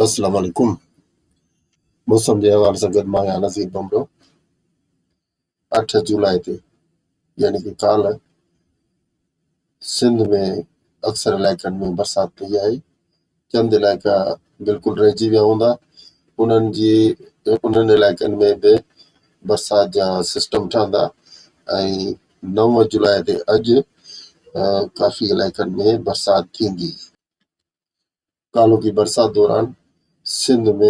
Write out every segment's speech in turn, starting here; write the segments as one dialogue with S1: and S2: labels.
S1: السلام عليڪم موسم جي حوالي سان گڏ مان آهيان نذير ڀنڀرو. 8 جولاء تي يعني ڪه ڪالهه سنڌ ۾ اڪثر علائقن ۾ برسات پئي آهي. چند علائقا بلڪل رهجي ويا هوندا، انهن جي انهن علائقن ۾ به برسات جا سسٽم ٺهندا ۽ 9 جولاء تي اڄ ڪافي علائقن ۾ برسات ٿيندي. ڪالهوڪي برسات دوران سنڌ ۾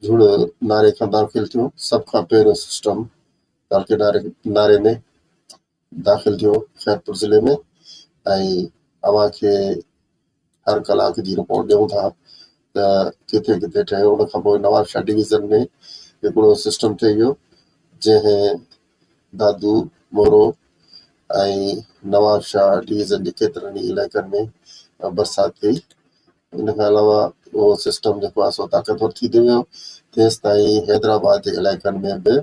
S1: جھڙ ناري کان داخل ٿيو. سڀ کان پهريون سسٽم تعلقي ناري ۾ داخل ٿيو خيرپور ضلعي ۾ ۽ اوهان کي هر ڪلاڪ جي رپورٽ ڏيون ٿا ته ڪٿي ڪٿي ٺهيو. ان کان پوء نوابشاهه ڊويزن ۾ هڪڙو سسٽم ٺهي ويو جنهن دادو، مورو ۽ نوابشاهه ڊويزن جي ڪيترن ئي علائقن ۾ برسات ٿي. ان کان علاوه اهو سسٽم جيڪو آهي سو طاقتور ٿيندو ويو، تيستائين حيدرآباد جي علائقن ۾ به،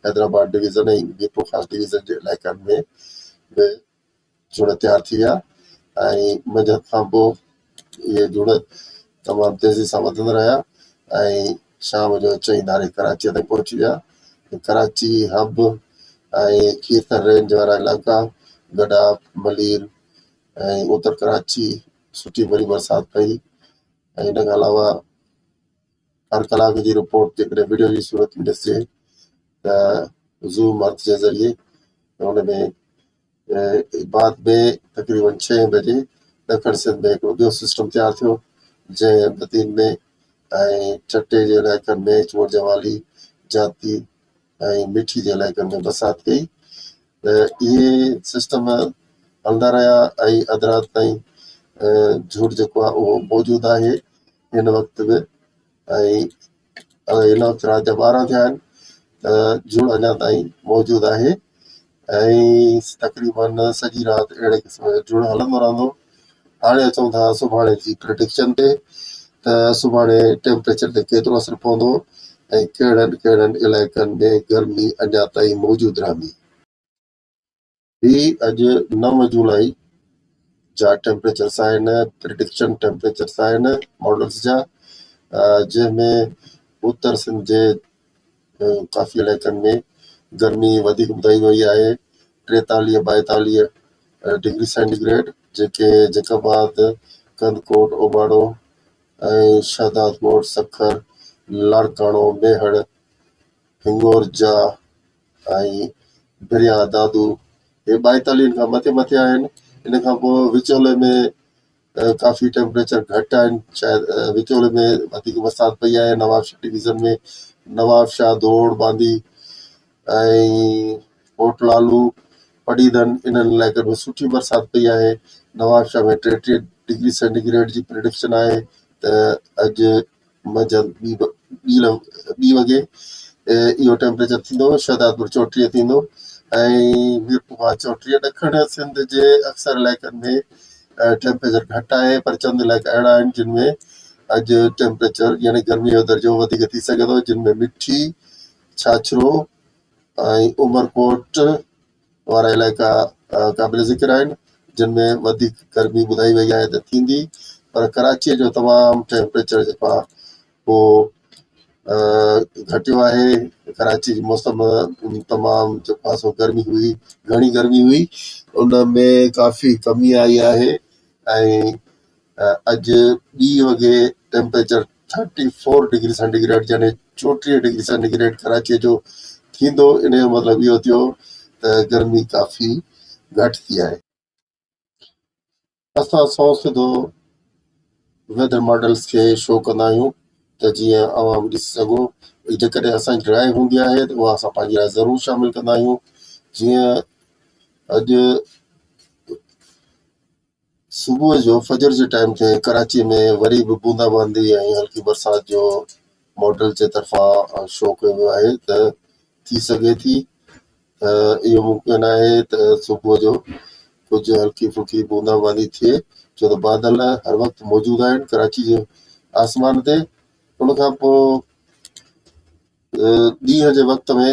S1: حيدرآباد ڊويزن ۽ ميرپورخاص ڊويزن جي علائقن ۾ به جھڙ تيار ٿي ويا ۽ منجهند کان پوء اهي جھڙ تمام تيزي سان وڌندا رهيا ۽ شام جو چئين ڌاري ڪراچيء تائين پهچي ويا. ڪراچي، حب ۽ کيرٿر رينج وارا علائقا، گڏاپ، ملير ۽ اتر ڪراچي سٺي ڀري برسات پئي ۽ ان کان علاوه هر ڪلاڪ جي رپورٽ جيڪڏهن وڊيو جي صورت ۾ ڏسجي ته زوم ارٿ جي ذريعي ته ان ۾ بعد ۾ تقريبن ڇهين بجي ڏکڻ سنڌ ۾ هڪڙو ٻيو سسٽم تيار ٿيو جنهن بدين ۾ ۽ ٺٽي جي علائقن ۾ چور جوالي، جاتي ۽ مٺي جي علائقن ۾ برسات ڪئي ته اهي سسٽم هلندا رهيا ۽ اڌ رات تائين جھوٽ جيڪو آهي اهو موجود آهي هن وقت به ۽ هن وقت رات جا 12 ٿيا آهن ته جھوڙ اڃا تائين موجود آهي ۽ تقريبن سڄي رات اهڙي قسم جو جھوڙ هلندو رهندو. هاڻي اچون ٿا سڀاڻي جي پرڊڪشن تي ته سڀاڻي ٽيمپريچر تي ڪيترو اثر پوندو ۽ ڪهڙن ڪهڙن علائقن ۾ گرمي اڃا تائين موجود رهندي. هي اڄ 9 جولاء جا ٽيمپريچرس آهن، پرڊڪشن ٽيمپريچرس آهن ماڊلز جا، جنهن ۾ اتر سنڌ جي ڪافي علائقن ۾ گرمي وڌيڪ ٻڌائي وئي آهي، 43 42 ڊگري سينٽي گريڊ، جيڪي جيڪب آباد، ڪنڌڪوٽ، اوٻاڙو ۽ شهدادڪوٽ، سکر، لاڙڪاڻو، ميهڙ، هنڱورجا ۽ ڀريا، دادو اهي ٻائيتاليهن کان مٿي مٿي آهن. ان کان پوء وچولي ۾ ڪافي ٽيمپريچر گهٽ آهن، شايد وچولي ۾ وڌيڪ برسات پئي آهي نوابشاهه ڊويزن ۾ نوابشاهه، دوڙ، باندي ۽ ڪوٽ لالو، پڊعيدن انهن علائقن ۾ سٺي برسات پئي آهي. نوابشاهه ۾ 33 ڊگري سينٽي گريڊ جي پرڊڪشن آهي ته اڄ منجهند ٻي وڳي اهو ٽيمپريچر ٿيندو، شهدادپور 34 ٿيندو ۽ ميرپورخاص 34. ڏکڻ سنڌ جي اڪثر علائقن ۾ ٽيمپريچر گهٽ آهي پر چند علائقا اهڙا آهن جن ۾ اڄ ٽيمپريچر يعني گرمي جو درجو وڌيڪ ٿي سگهي ٿو، جن ۾ مٺي، ڇاڇرو ۽ عمرڪوٽ وارا علائقا قابل ذڪر آهن، جن ۾ وڌيڪ گرمي ٻڌائي وئي آهي ته ٿيندي، پر ڪراچيء جو تمام ٽيمپريچر جيڪو آهي اهو گهٽيو آهي. ڪراچي جي موسم تمام جيڪو آهي سو گرمي هئي، گهڻي گرمي هئي، ان ۾ ڪافي ڪمي آئي آهي ۽ اڄ ٻي وڳي ٽيمپريچر 34 ڊگري سينٽي گريڊ يعني 34 ڊگري سينٽي گريڊ ڪراچيء جو ٿيندو. ان جو مطلب اهو ٿيو ته گرمي ڪافي گهٽ ٿي آهي. اسان سنئون سڌو ويدر ماڊلز کي شو ڪندا آهيون ته جيئن اوهان به ڏسي سگهو. جيڪڏهن اسان جي راء هوندي آهي ته اها اسان پنهنجي راء ضرور شامل ڪندا آهيون. جيئن اڄ صبح جو فجر جي ٽائيم تي ڪراچي ۾ وري به بوندا باندي ۽ هلڪي برسات جو ماڊل جي طرفان شو ڪيو ويو آهي ته ٿي سگهي ٿي ته اهو ممڪن آهي ته صبح جو ڪجهه هلڪي ڦلڪي بوندا باندي ٿئي، ڇو ته بادل هر وقت موجود آهن ڪراچي جي آسمان تي. ان کان پوء ڏينهن جي وقت ۾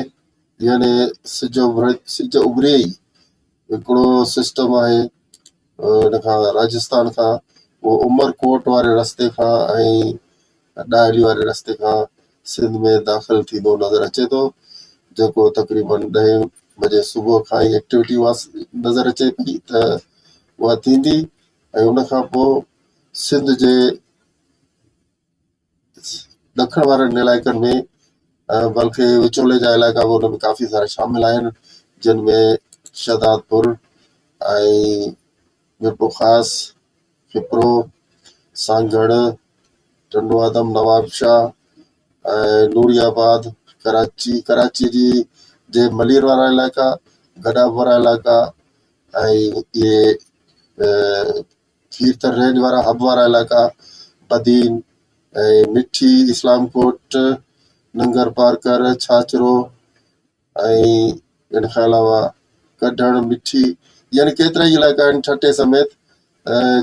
S1: يعني سج اڀري ئي هڪڙو سسٽم آهي ان کان راجستان کان اهو عمرڪوٽ واري رستي کان ۽ ڏاهلي واري رستي کان سنڌ ۾ داخل ٿيندو نظر اچي ٿو، جيڪو تقريبن ڏهين بجي صبح کان ئي ايڪٽيوٽي اها نظر اچي پئي ته اها ٿيندي ۽ ان کان پوء سنڌ جي ڏکڻ وارن علائقن ۾ بلڪه وچولي جا علائقا به ان ۾ ڪافي سارا شامل آهن، جن ۾ شهدادپور ۽ ميرپورخاص، کپرو، سانگهڙ، ٽنڊو آدم، نوابشاهه ۽ نوري آباد، ڪراچي، ڪراچي جي جي ملير وارا علائقا، گڏاپ وارا علائقا ۽ اهي کيرٿر رينج وارا حب وارا علائقا، بدين ۽ مٺي، اسلام ڪوٽ، ننگر پارڪر، ڇاڇرو ۽ ان کان علاوه ڪڍڻ، مٺي يعني ڪيترا ئي علائقا آهن ٺٽي سميت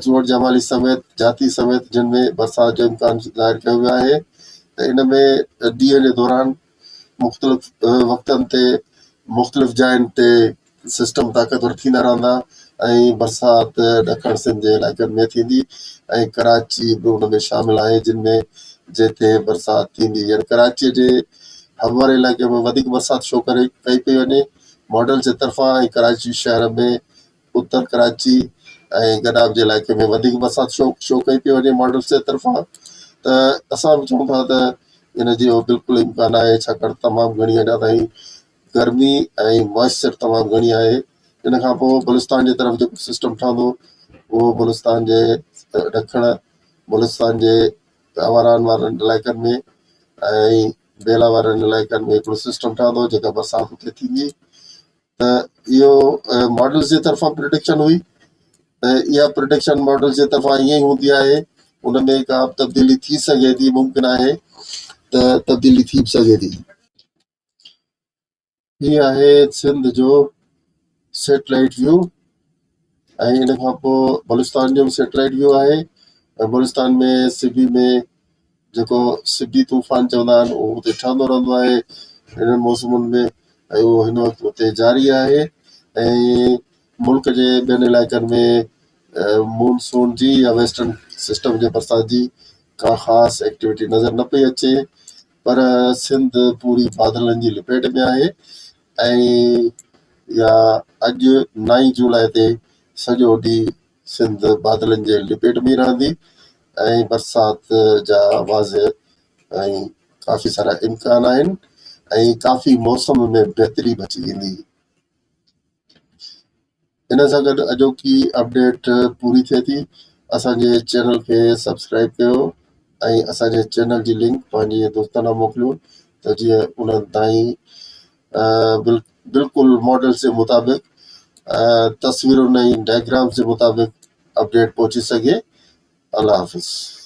S1: چوهڙ جمالي سميت جاتي سميت جن ۾ برسات جو امڪان ظاهر ڪيو ويو آهي ته ان ۾ ڏينهن جي دوران مختلف وقتن تي مختلف جاين تي سسٽم طاقتور ٿيندا رهندا ۽ برسات ڏکڻ سنڌ جي علائقن ۾ ٿيندي ۽ ڪراچي به ان ۾ شامل آهي جن ۾ جتي برسات ٿيندي يعني ڪراچي جي حب واري علائقي ۾ وڌيڪ برسات شو ڪري ڪئي پئي وڃي ماڊل جي طرفان ۽ ڪراچي شهر ۾ اتر ڪراچي ۽ گڏاپ جي علائقي ۾ وڌيڪ برسات شو شو ڪئي پئي وڃي ماڊلز جي طرفان ته اسان به چئون ٿا ته ان جو بلڪل امڪان آهي ڇاڪاڻ تمام گهڻي اڃا تائين گرمي ۽ موئسچر تمام گهڻي آهي. ان کان پوء بلوچستان جي طرف جيڪو سسٽم ٺهندو اهو بلوچستان جي ڏکڻ بلوچستان جي آواران وارن علائقن ۾ ۽ بيلا وارن علائقن ۾ هڪڙو سسٽم ٺهندو جيڪا برسات اتي ٿيندي ته اهو ماڊلز جي طرفان پرڊڪشن هئي ته اها پرڊڪشن ماڊلز جي طرفان ائين ئي هوندي آهي ان ۾ ڪا به تبديلي ٿي سگهي ٿي ممڪن آهي ته تبديلي ٿي به سگهي ٿي. هي آهي سنڌ جو سيٽلائيٽ ويو ۽ ان کان پوء بلوچستان جو به سيٽلائيٽ ويو آهي ۽ بلوچستان ۾ سبي ۾ جيڪو سبي طوفان چوندا آهن اهو اتي ٺهندو رهندو آهي هنن موسمن ۾ ۽ اهو هن وقت اتي جاري آهي ۽ ملڪ جي ٻين علائقن ۾ مونسون جي يا ويسٽرن سسٽم جي برسات جي ڪا خاص ايڪٽيوٽي نظر نه پئي اچي پر سنڌ پوري بادلن جي لپيٽ ۾ آهي ۽ يا اڄ نائين جولاء تي سڄو ڏينهن سنڌ بادلن جي لپيٽ ۾ رهندي ۽ برسات جا واضح ۽ ڪافي سارا امڪان آهن ۽ ڪافي موسم ۾ بهتري به اچي ويندي. ان سان گڏ اڄوڪي اپڊيٽ پوري ٿئي ٿي. اسان جي چينل کي سبسڪرائب ڪيو ۽ اسان جي چينل جي لنڪ پنهنجي دوستن ڏانهن موڪليو ته جيئن انهن تائين بلڪل ماڊلز جي مطابق تصويرن ۽ ڊائگرامز جي مطابق اپڊيٽ پهچي سگهي. الله حافظ.